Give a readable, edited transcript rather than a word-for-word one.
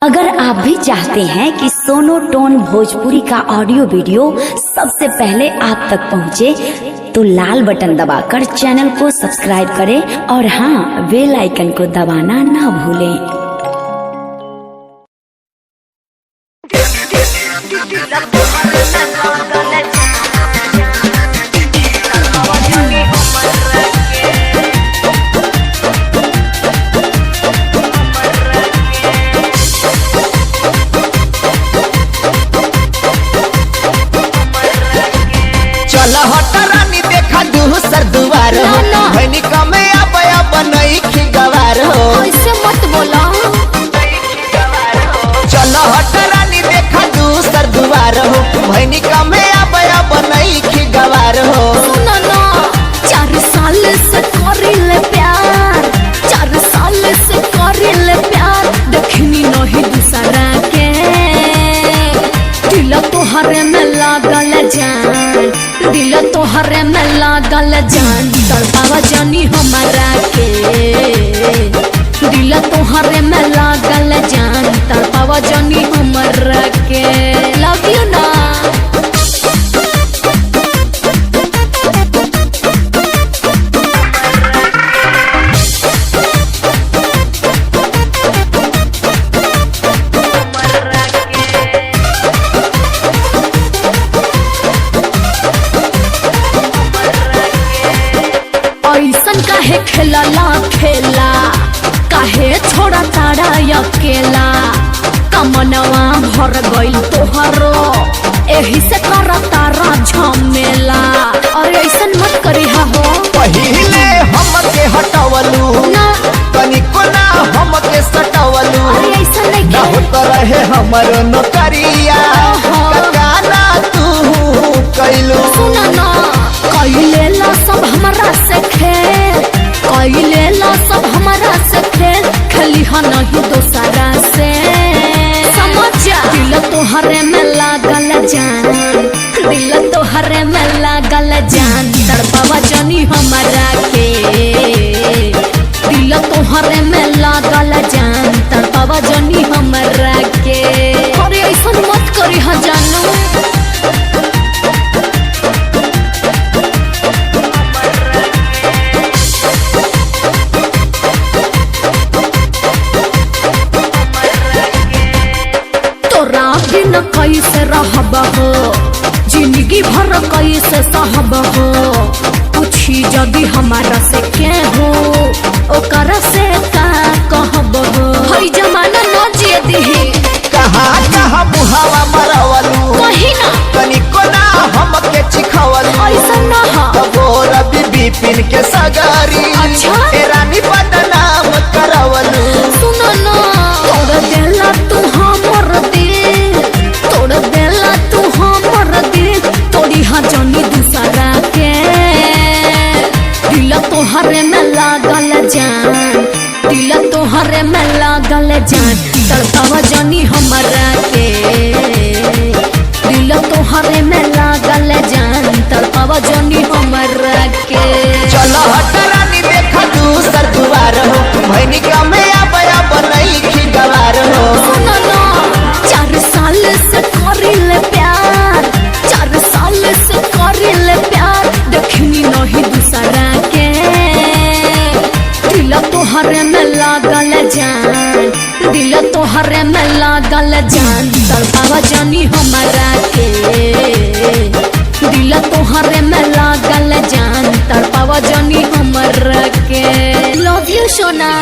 अगर आप भी चाहते हैं कि सोनो टोन भोजपुरी का ऑडियो वीडियो सबसे पहले आप तक पहुंचे, तो लाल बटन दबाकर चैनल को सब्सक्राइब करें और हाँ, बेल आइकन को दबाना ना भूलें। चल हट रानी देखा दूसर दुआर हो ना, ना। भैनी कमे अब अब नई गवार हो। ऐसे मत बोला। चल हट रानी देखा दूसर दुआर हो, भैनी कमे अब अब नई गवार हो। सुनो ना, 4 साल से करिल प्यार, 4 साल से करिल प्यार, देखनी नहीं दूसरा के। दिल तोहरे में लागल जान, दिल तोहरे में लागल जान, तड़पावा जानी हमारा के। दिल तोहरे में लागल जान, तड़पावा जानी हमारा के। लव you ना। ऐसन काहे खेलला खेला, काहे छोड़ा तारा अकेला? कमनवा भर गइल तोहरो, एही से कर तारा झमेला। अरे ऐसन मत करी हो। पहिले हमके हटवलू, ना। तनिको ना हमके सटवलू। अरे ऐसन नहीं ना के होत रहे हमर नौकरिया, ओहो। काना तू कैलू। सुन ना, कइले ला सब हमरा से खेल, कइले ला सब हमरा से खेल, खेली ह नहीं दोसरा से। समझ जा। दिल तोहरे में लागल जान, दिल तोहरे में लागल जान, तड़पावा जानी हमरा के। दिल तोहरे में लागल जान, तड़पावा जानी हमरा के। अरे ऐसन मत करी ह जानू। तोरा बिन कैसे रहब हो, जिंदगी भर कैसे सहब हो? पूछी यदि हमारा से के हो, ओकरा से का कहब हो? हई जमाना न जिए दिही। कहाँ कहाँ मुहावा मरवलू, कहीं ना। तनिको ना हमके चिखवलू। ऐसा ना हा। तबो रवि बिपिन के सगारी, अच्छा। ए रानी बदनाम करवलू। सुनो ना, तोड़ देला तू हमर दिल, तोड़ देला तू हमर दिल, तोड़ी हा जानी दूसरा के। दिल तोहरे में लागल जान, दिल तोहरे में लागल जान, तड़पावा जानी हमरा के। दिल तोहरे में लागल जान, तड़पावा जानी हमरा के। चल हट रानी देखा दूसर दुआर हो, भैनी कमे अब अब नई गवार हो। सुनो ना, 4 साल से करिल प्यार, 4 साल से करिल प्यार, देखनी नहीं दूसरा के। दिल तोहरे में लागल जान, दिल तोहरे में लागल जान, तड़पावा जानी हमारा के। दिल तोहरे में लागल जान, तड़पावा जानी हमरा के। Love you Sona.